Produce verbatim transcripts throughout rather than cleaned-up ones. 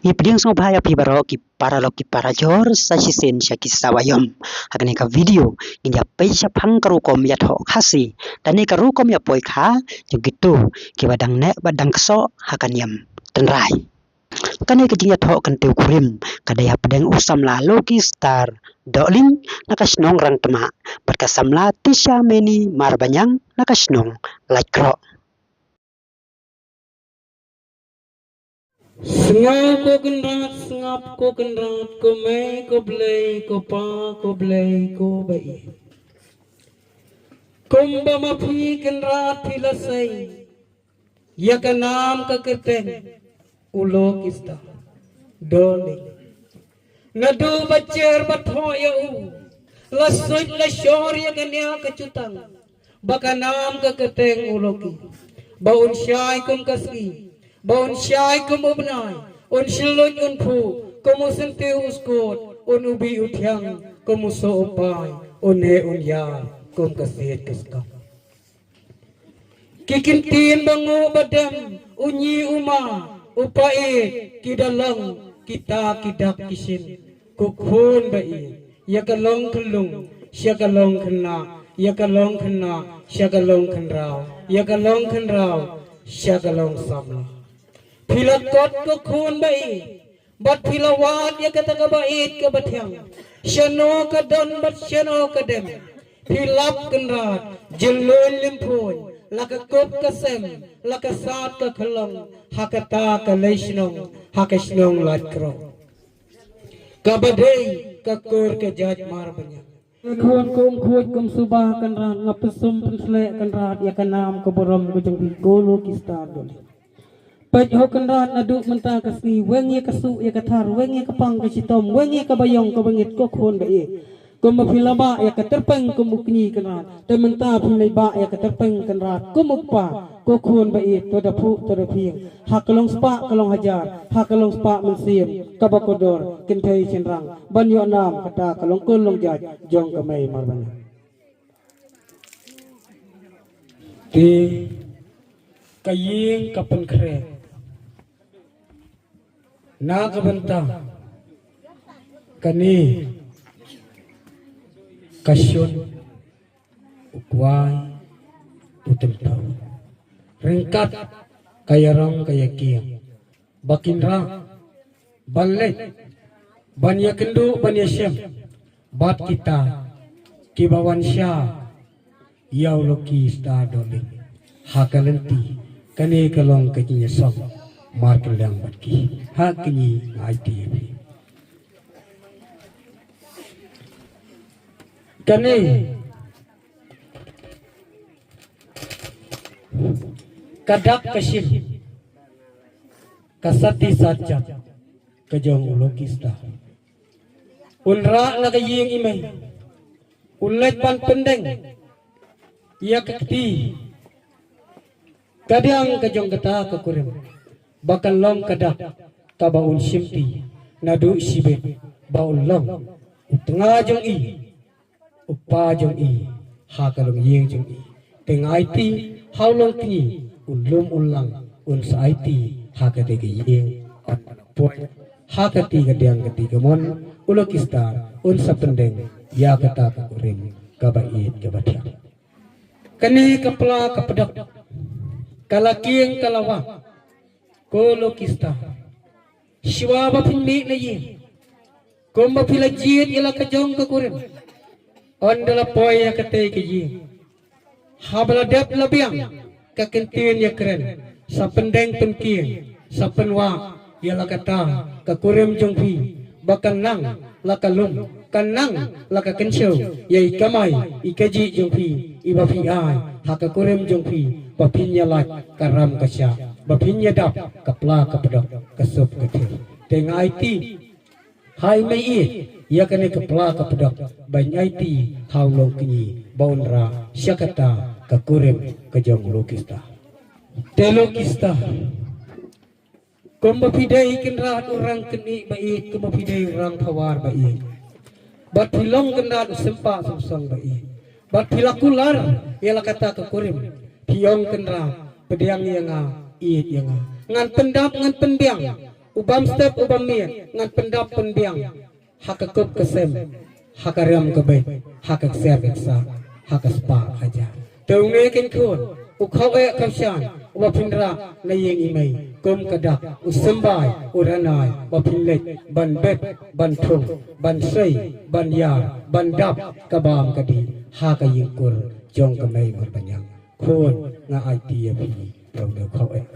Ngi pdiang sngewbha ïa phi baroh ki paralok ki parajor sa shisien sha ki sawa ïom. Ha kane ka video ngin ïa peit shaphang ka rukom ïathoh Khasi. Tane ka rukom ïa poi kha jong kito kiba dang neh bad dang ksoh ha ka niam tynrai. Kane ka jingïathoh kyntiew kurim ka dei hapdeng u samla Lucky Star Dohling na ka shnong Rangtma bad ka samla Tisha Meni Marbaniang na ka shnong Laitkroh. Sngap ko Kynrad, sngap ko Kynrad, ko Mei, ko Blei, ko Pa, ko Blei, ko Ba-ïeit. Kumba ma phi Kynrad phi la sei ïa ka nam ka kyrteng u Lucky Star Dohling. Naduh ba jer ba thoh ïa u, la suit la shor ïa kane ka jutang ba ka nam ka kyrteng u Lucky. Ba un shai kum ka sngi, ba un shai kum u bnai, un shlur un phuh kum u syntiew u skut, un ubi u thiang kum u soh u pai, un heh un ïar kum ka siej ka skam. Ki kyntien ba nguh ba dem, u ngi u ma, u pa-ïeit, ki da long kita ki dak ki shin, ko khun ba-ïeit. Ïa ka long khyllung sha ka long khynnah, ïa ka long khynnah sha ka long khynraw, ïa ka long khynraw sha ka long samla. Phi la kot ko khun ba-ïeit, bad phi la wad ïa kata kaba ïeit kaba thiang. Shano ka don bad shano ka dem, phi lap Kynrad, jyllun lymphuh, la ka kup ka sem, la ka sad ka khyllung, ha kata ka lei shnong, ha ka shnong Laitkroh, kaba dei ka kur ka jait Marbaniang. Khun kum khuid kum suba Kynrad, nga pynsum pynshlur Kynrad ïa ka nam ka burom ka jong phi ko Lucky Star Dohling. Peit ho Kynrad, naduh mynta ka sngi, weng ïa ka suh ïa ka thar, weng ïa ka pang ka shitom, weng ïa ka baïong ka bangeit ko khun ba-ïeit. Kumba phi la bah ïa ka tyrpeng kum u kñi Kynrad, te mynta phi la bah ïa ka tyrpeng Kynrad kum u kpa, ko khun ba-ïeit, to da phuh to da phieng, ha ka long spah ka long hajar, ha ka long spah mynsiem kaba kordor, kynthei shynrang ban ïoh nam, kata ka long khun long jait jong ka Mei Marbaniang. Te ka ïing ka pynkhreh na ka bynta kane ka shun u kwai u tympeu. Ryngkat ka ïarong ka ïakieng ba kin rah ban leit ban ïakynduh ban ïashem bad kita kiba wan sha ïa u Lucky Star Dohling ha ka lynti. Kane ka long ka jingïasong markylliang bad ki ha kine, nga aiti ïa phi. Kane ka dak ka shim ka sati satjat ka jong u Lucky Star. Un rah na ka ïing i mei, un leit ban pyndeng ïa ka kti kadiang ka jong kata ka kurim ba kan long ka dak kaba un shimti naduh shibit ba un long u tnga jong i, u pa jong i ha ka longïing jong i. Te nga aiti ha u longkñi, un lum un lang, un sa aiti ha kata ka ïing, un poi ha kata kadiang kata kamon, u Lucky Star un sa pyndeng ïa kata ka kurim kaba ïeit kaba thiang. Kane ka pla ka pdok ka la kieng ka la wah. Ko Lucky Star, shuwa ba phin mih na ïing, kumba phi la jied ïa la ka jong ka kurim, ynda la poi ïa katei ka ïing, haba la dep la biang ka kyntien ïakren, sa pyndeng pynkieng, sa pynwah ïa la kata ka kurim jong phi, ba kan nang la ka lum, kan nang la ka kynshew ïa i kamai i kajih jong phi, iba phi ai ha ka kurim jong phi, ba phin ïalait ka ram ka shah, ba phin ïadap ka pla ka pdok, ka sup ka thir. Te nga aiti ha i mei ïeit ïa kane ka pla ka pdok, ban aiti ha u longkñi ba un rah sha kata ka kurim ka jong u Lucky Star. Te Lucky Star, kumba phi dei Kynrad u rang kynnoh ba ïeit, kumba phi dei u rang phawar ba ïeit, bad phi long Kynrad u sympa symsong ba ïeit, bad phi la kular ïa la kata ka kurim, phi ong Kynrad, pdiang ïa nga, ïeit ïa nga, ngan pyndap ngan pynbiang u bam step u bam miet, ngan pyndap pynbiang ha ka kup ka sem, ha ka rem ka beit, ha ka ksiar ka ksah, ha ka spah ka jar. Te une keiñ khun, u khaw eh khaw shan uba phin rah na ïing i mei, kum ka dak, u symbai, u ranai ba phin leit ban bet, ban thung, ban sei, ban ïar, ban dap ka bam ka dih ha ka ïing kur jong ka mei Marbañiang. Khun, nga aiti ïa phi ïa une u khaw eh.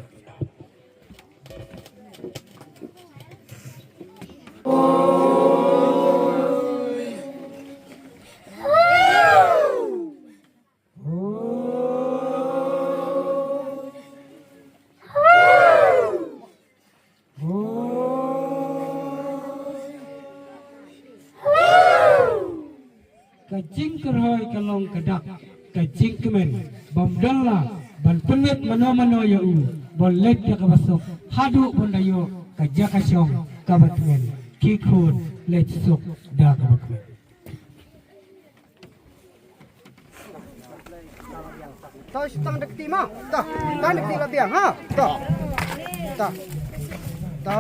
Ka jingkyrhoi ka long ka dak, ka jingkmen bym don la ban pynleit mano mano ïa u ban leit da kaba suk, haduh ban da ïoh ka jaka shong kaba kmen. Ki khun, leit suk da kaba kmen. To, shu tang da kti ma. To, tang da kti la biang ha. To. To. To.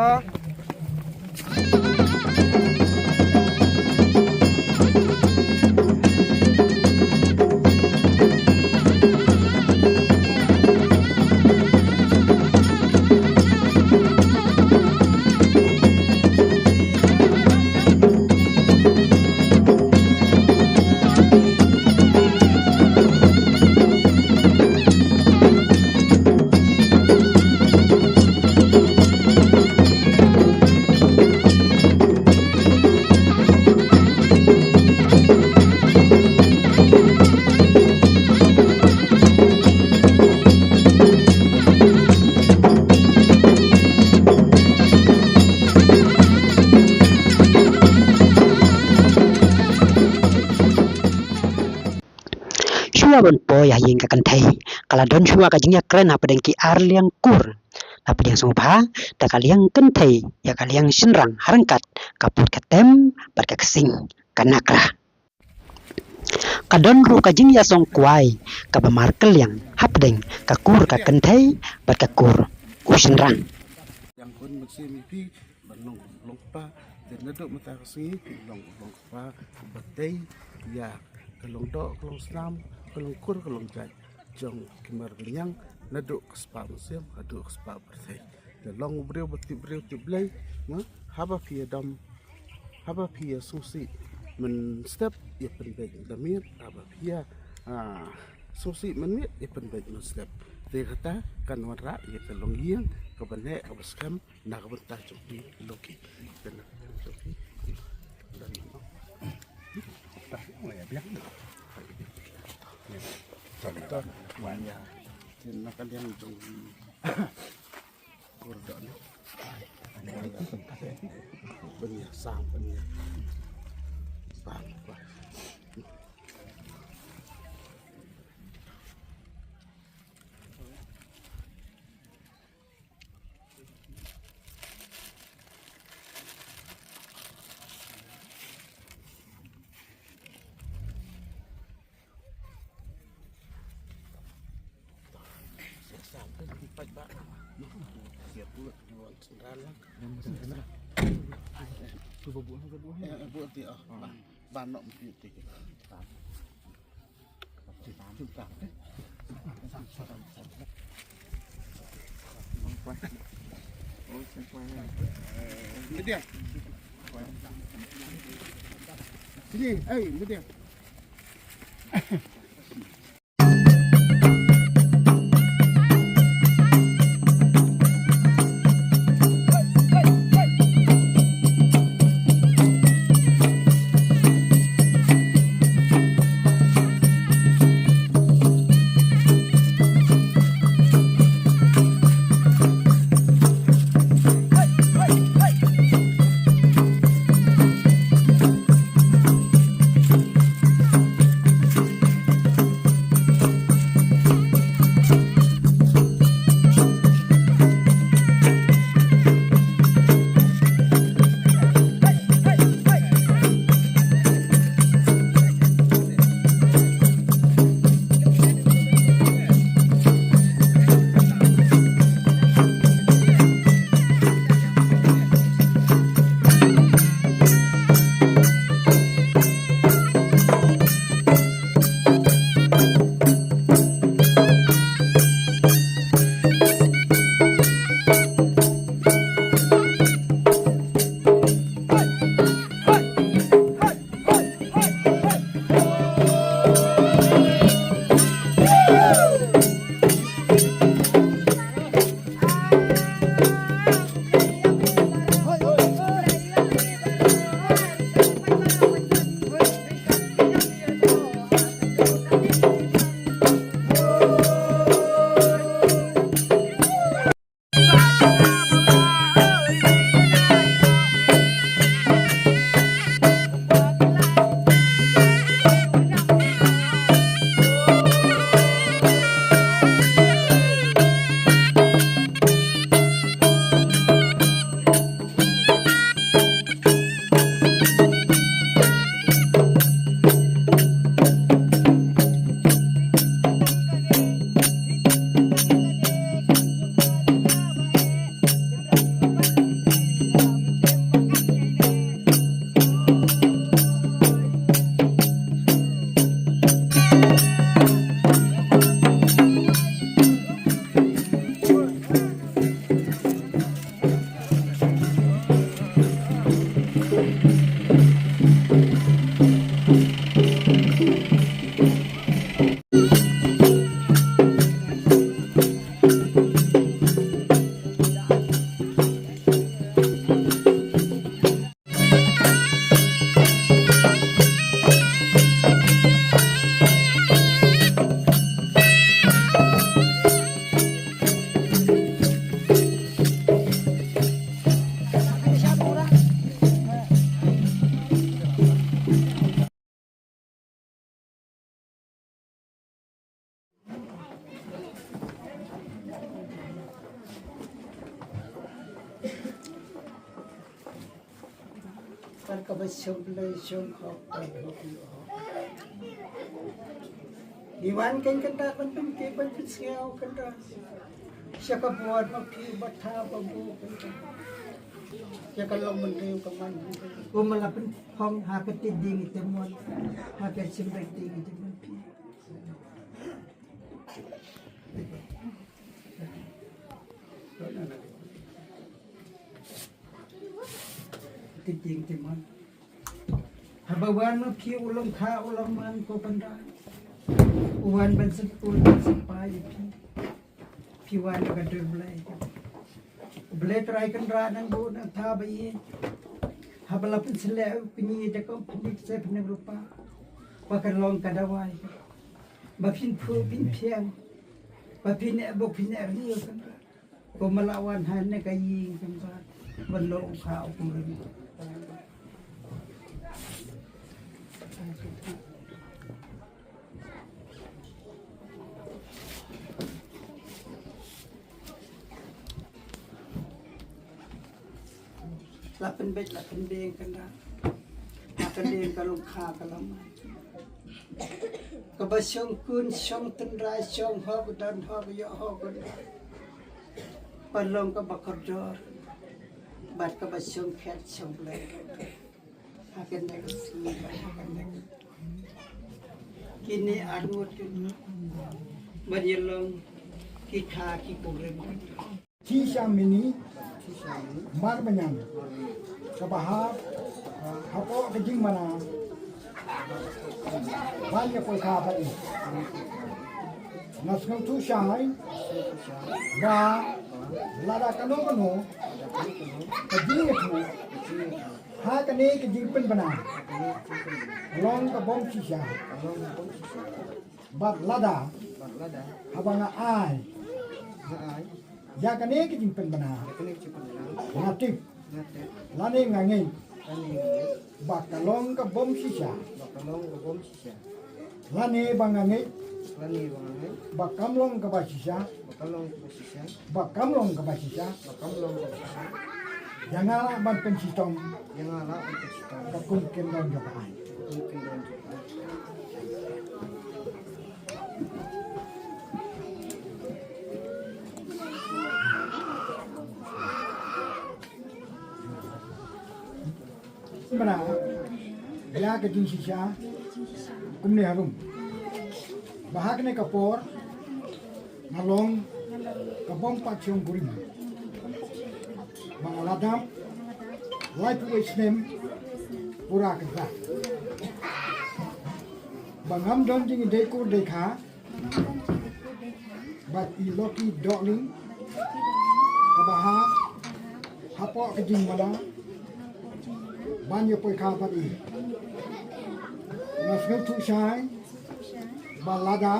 Shuwa ban poi ha ïing ka kynthei, ka la don shuwa ka jingïakren hapdeng ki ar liang kur. Hapdeng sngewbha da ka liang kynthei ïa ka liang shynrang ha ryngkat ka pud ka tem bad ka ksing ka nakra. Ka don ruh ka jingïasong kwai kaba markylliang hapdeng ka kur ka kynthei bad ka kur u shynrang. Ïa khun mynsiem ïa phi ban long, long kpa, te naduh mynta ka sngi phi long, long kpa ba dei ïa ka long doh ka long snam, ka long kur ka long jait jong ki Marbañiang, naduh ka spah mynsiem haduh ka spah pyrthei. Te long u briew ba tip briew tip Blei, ma, haba phi ïadom, haba phi ïa sngewsih mynstep ïa pynbeit mynmiet, haba phi ïa, ah, sngewsih mynmiet ïa pynbeit mynstep. Te kata kan wanrah ïa ka longïing kaba neh kaba skhem na ka bynta jong phi Loki. Te na ka bynta jong phi. Dan na. Dah, oh, ïa biang. Dah, wan ïa. Te na ka liang jong phi. Kur doh ni. Pynïasam, pynïa. Bang, bang. Sini, eh, media. Kaba shong Blei shong hok, ban hok ïoh hok. Ngi wan kein kynrad ban pynkiew ban pynsngew kynrad. Sha ka bor ma phi ba tha ba bu kynrad. Sha ka long ban riew ka man. Kumba la pynphong ha ka tiding i Timon. Ha ka shynrang ding i Timon phi. Ka tiding Timon. Haba wan ma phi u long kha u long man ko Kynrad. U wan ban sngewthuh ban sngewpai ïa phi. Phi wan ka dur Blei. Blei Trai Kynrad nang buh nang thaw ba ïeit. Haba la pynsleh u kñi da ka pyndik se pyndik rupa. Ba ka long ka dawai. Ba phin phuh phin phiang. Ba phin eh bok phin eh riew Kynrad. Kumba la wan ha ne ka ïing Kynrad ban long u kha u kurim. La pynbeit la pynbiang Kynrad. La pynbiang ka long kha ka long man. Kaba shong khun shong tynrai shong hok don hok ïoh hok don. Ba long kaba kordor. Bad kaba shong khet shong Blei. Ha kane ka sngi ha kane. Kine arngut kine. Ban ïalong ki kha ki kurim. Thisha Mini, Marbaniang, kaba hap hapoh ka jingmana ban ïa poi kha bad i. Nga sngewthuh shai ba lada kano kano ka jingïathuh ha kane ka jingpynbna ka long ka bym shisha. Bad lada haba nga ai ïa kane ka jingpynbna, nga tip lane nga ngeit ba ka long ka bym shisha. Lane ba nga ngeit ba kam long kaba shisha. Ba kam long kaba shisha. Ïa nga lah ban pynshitom. Ka kum kyndon jong ka aiñ. Bana ïa ka jingshisha kumne harum. Ba ha kane ka por nga long ka bym pat shong kurim. Ba nga la dap laiphew wei snem pura kata. Ba ngam don jingïadei kur dei kha bad i Lucky Dohling kaba hap hapoh ka jingmana ban ïa poi kha bad i. Nga sngewthuh shai ba lada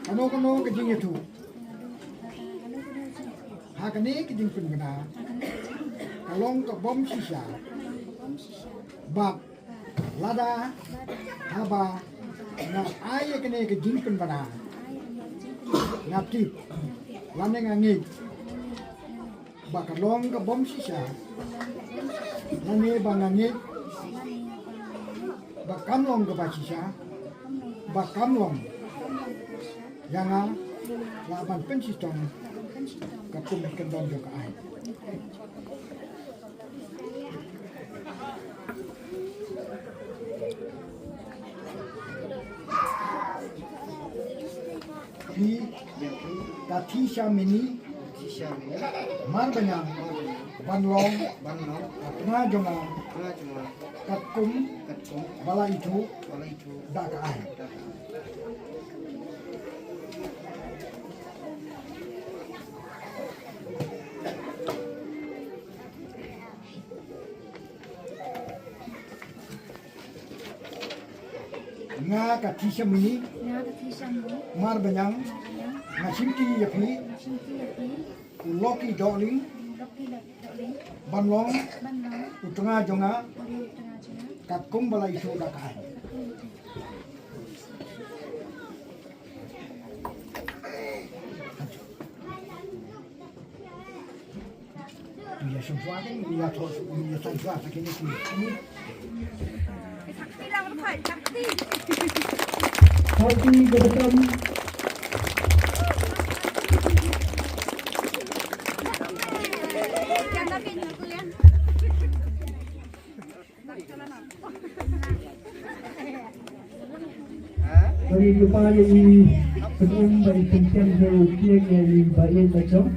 kano kano ka jingïathuh ha kane ka jingpynbna ka long ka bym shisha. Bad lada haba nga ai ïa kane ka jingpynbna, nga tip lane nga ngeit ba ka long ka bym shisha. Lane ba nga ngeit ba kam long kaba shisha. Ba kam long. Ïa nga lah ban pynshitom ka kum kyndon jong ka aiñ. Phi, ka Thisha Mini, Marbaniang, ban long ka tnga jong nga katkum ba la ithuh da ka aiñ. Nga ka Thisha Mini, Nga ka Thisha Mini, Marbaniang, Marbaniang, nga shimti ïa phi, nga shimti ïa phi, u Lucky Dohling, u Lucky Dohling, ban long, ban long, u tnga jong nga, ban long u tnga jong nga, katkum ba la ithuh da ka aiñ. Happy birthday. Bagi jumpa ïa i Pynum bad i Pyntian, ïa u Kieng, ïa i Ba Ïeit Ba Jong.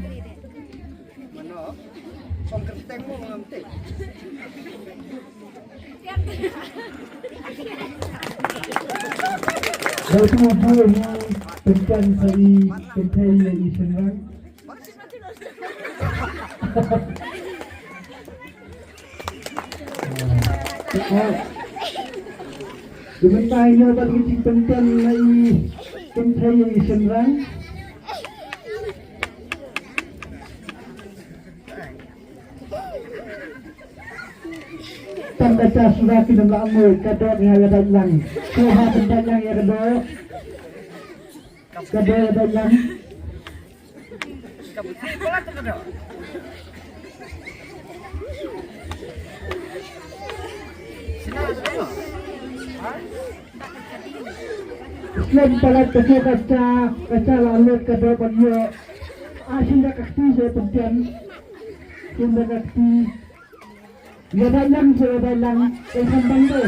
Ba tu bu ïa i Pyntian sa i kynthei ïa i shynrang. Di mynta ïa bad ki jingpynten na i kynthei ïa i shynrang. Tang da ta suda ki dang la ngoi ka dok ïa ka dait lang. Ko ha ka dait lang ïa ka dok. Ka dok ïa ka dait lang. Slem palat ka sha ka sha, ka sha la lut ka dok ban ïoh. Ah, shin da ka kti sha Pyntian. Shin da ka kti. Ïa dait lang sha ïa dait lang. Ka shan bang de.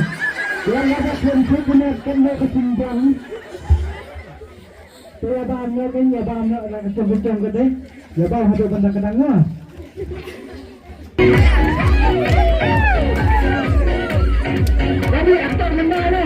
Ïa la da slem shu punet kan da ka shin bang. Te ïa ba am ïa kane, ïa ba am ïa na ka song ka song ka dei. Ïa ba haduh ban da ka dang wa. Kami aktor menang lo.